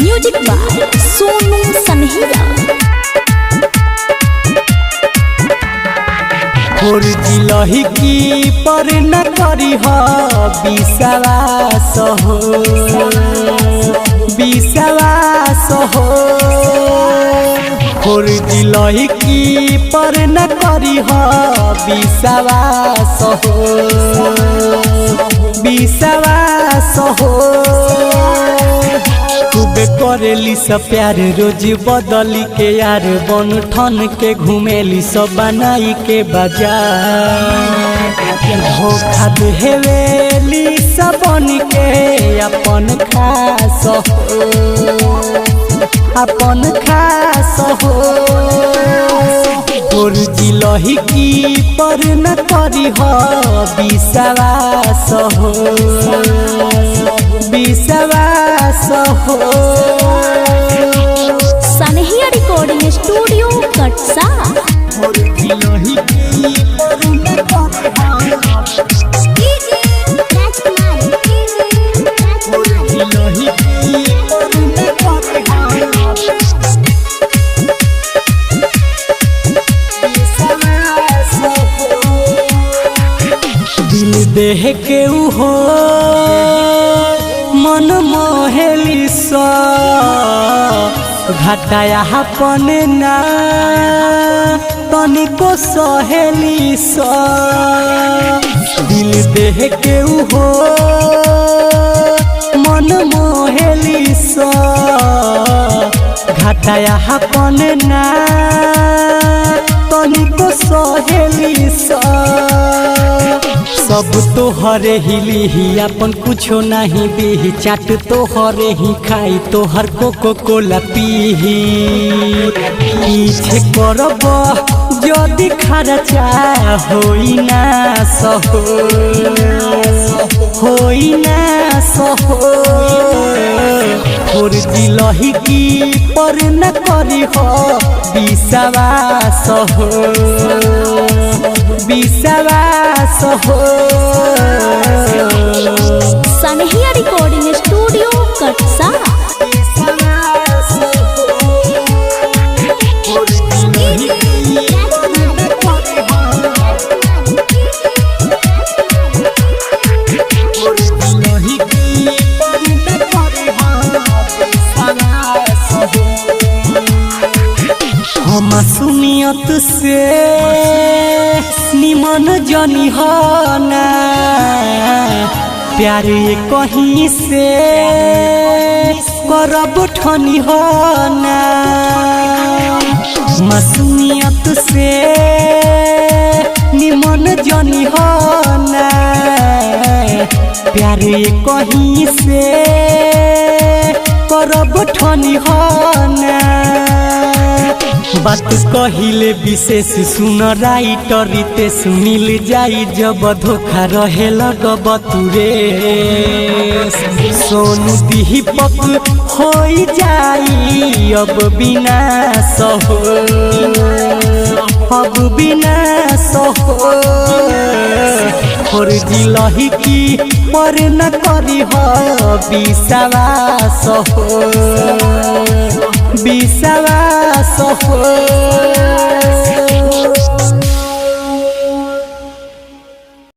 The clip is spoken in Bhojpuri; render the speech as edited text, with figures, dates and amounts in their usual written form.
म्यूजिक बाय सोनू सनहिया। खोर जिलही की पर न करी ह विश्वास हो, विश्वास हो। खोर जिलही की पर न करी ह विश्वास हो, विश्वास हो। खूबे करेली सब प्यार, रोज बदली के यार, बन ठन के घुमेली सब बनाई के बाजार। धोखा देवेली सब बन के अपन खास हो, अपन खास हो। तोर जिलही की पर न करी हो विश्वास हो, विश्वास हो। सनहिया रिकॉर्डिंग स्टूडियो कटसा। तोर जिलही की पर न करी हो, तोर जिलही की पर न करी हो विश्वास हो। दिल देह के हो मन मोहेली सा, घाटाया अपन ना तनिको सहेली सा। दिल देह के हो मन मोहेली सा, घाटाया अपन ना तनिको सहेली सा। सब तोहरे ही लिही, अपन कुछो नहीं दीही, चाट तोहरे ही खाई, तोहर कोको कोला पीही। पीछे करब जदि खर्चा होई ना सहो, होई ना सहो। तोर जिलही की पर न करी हो विश्वास हो, विश्वास हो। सनहिया रिकॉर्डिंग स्टूडियो कटसा। हम सुनियत से निमन जनी हो ना, प्यार ये कहीं से करब ठनी हो ना। मासूमियत से निमन जनी हो ना, प्यार ये कहीं से करब ठनी हो ना। बात कहिले विशेष सुन राइटर रितेश, मिल जाई जब धोखा रहे लगब तुरे। सोनू दीपक हो जाई अब विनाश हो, अब विनाश हो। तोर जिलही की पर न करी हो विश्वास हो, विश्वास हो।